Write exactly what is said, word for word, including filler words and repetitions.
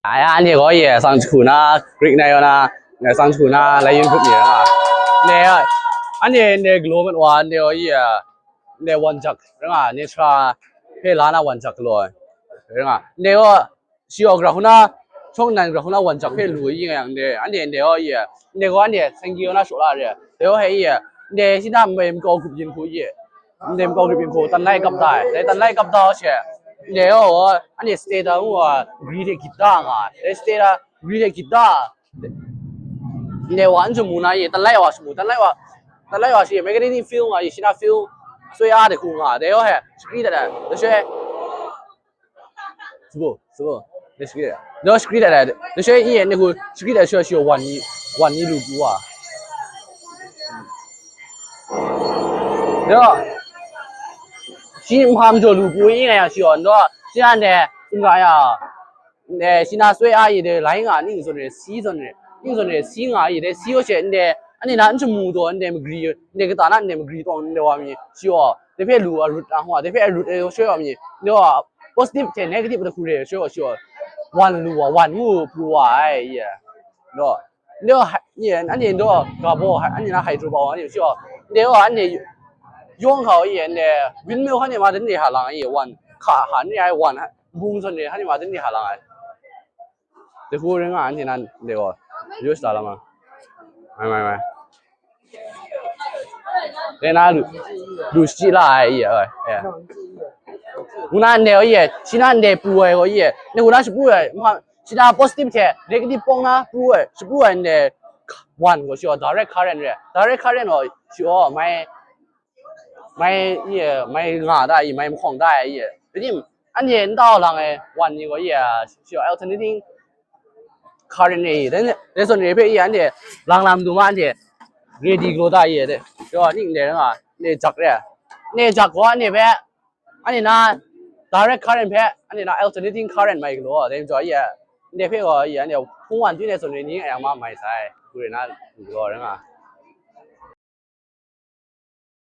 Aya, ane gaw ye, sang jahku na, Greek na yaw na, sang jahku na, lai yun grup ni, nga. Ne, ane, ne, galaw mat wa, ne gaw ye, ne, wan jak, nga, ne sara, hpe la na wan jak galaw, nga. Ne gaw, shi gaw gra hku na, shawng nnan gra hku na wan jak hpe lu yi nga yang, ne, ane, ne gaw ye, ne gaw, ane, senggi yaw na shaw la re, ne gaw, he ye, ne, shi na, mai makau grup yin hku ye, ne, makau grup yin hku, tan lai kap da ai, ne, tan lai kap da she, ne gaw, ane, stay da ngu wa, gri de git da nga, ne, stay da, gri de git da, ne wa n jamu na ye, tan lai wa shamu, tan lai wa, tan lai wa shi, magnetic field nga ye, shi na field, soi a de hku nga, de yo he, shakri da da, de shoi, sabo, sabo, de shakri da, de shakri da da, de shoi ye, ne hku, shakri da shoi shi wan ni, wan ni lu bu wa. Yo, shi mham jo lu bu yi nga ya shi wan do, shi na ne, n ga ya. Ne, shi na soi a yi de, lai nga, ning zawn re, si zawn re, ning zawn re, si nga yi de, si yo she, nde, ane na n jamu taw, nde magri, nde kata na, nde magri tawng, nde wa mi, shi wa, de hpe lu a rut a hwa, de hpe a rut e, shoi wa mi, nde wa, positive hte negative da hku re, shoi wa, shi wa, wan lu wa, wan ngu pru wa ai, ye, no, nde wa, ye, ane ndo, ga baw, ane na hydro baw, ane, shi wa, nde wa, ane, yawng hkau, ye, nde, windmill hkau ne ma, de ne ha lang, ye, wan, hka, ha, ne ai, wan, bung zawn re, hkau ne ma, de ne ha lang ai. De hku ring nga, anhte nan de gaw, yu sha la ma. Mai, mai, mai. De na lu, lu shi la ai, i, ai, ai. Ngu na nde, i, shi na nde pru ai gaw, i, ne ngu na shi pru ai, ma, shi na positive hte negative pawng na pru ai, shi pru ai nde, wan gaw shi gaw direct current re, direct current gaw shi gaw mai, mai, i, mai nga da, i, mai mahkawng da, i, pyi tim, anhte n tau lang ai, wan ni gaw, i, shi gaw alternating current e, dai, dai zawn re hpe, i, anhte lang lam du ma, anhte ready galaw da, i, dai, yaw ning ne nga, ne jak re, ne jak gaw, anhte hpe, anhte na direct current hpe, anhte na alternating current mai galaw, dai majaw, i, anhte hpe gaw, i, anhte hpung wan twi ne zawn re ni a yang ma mai sai, hku re na galaw re nga.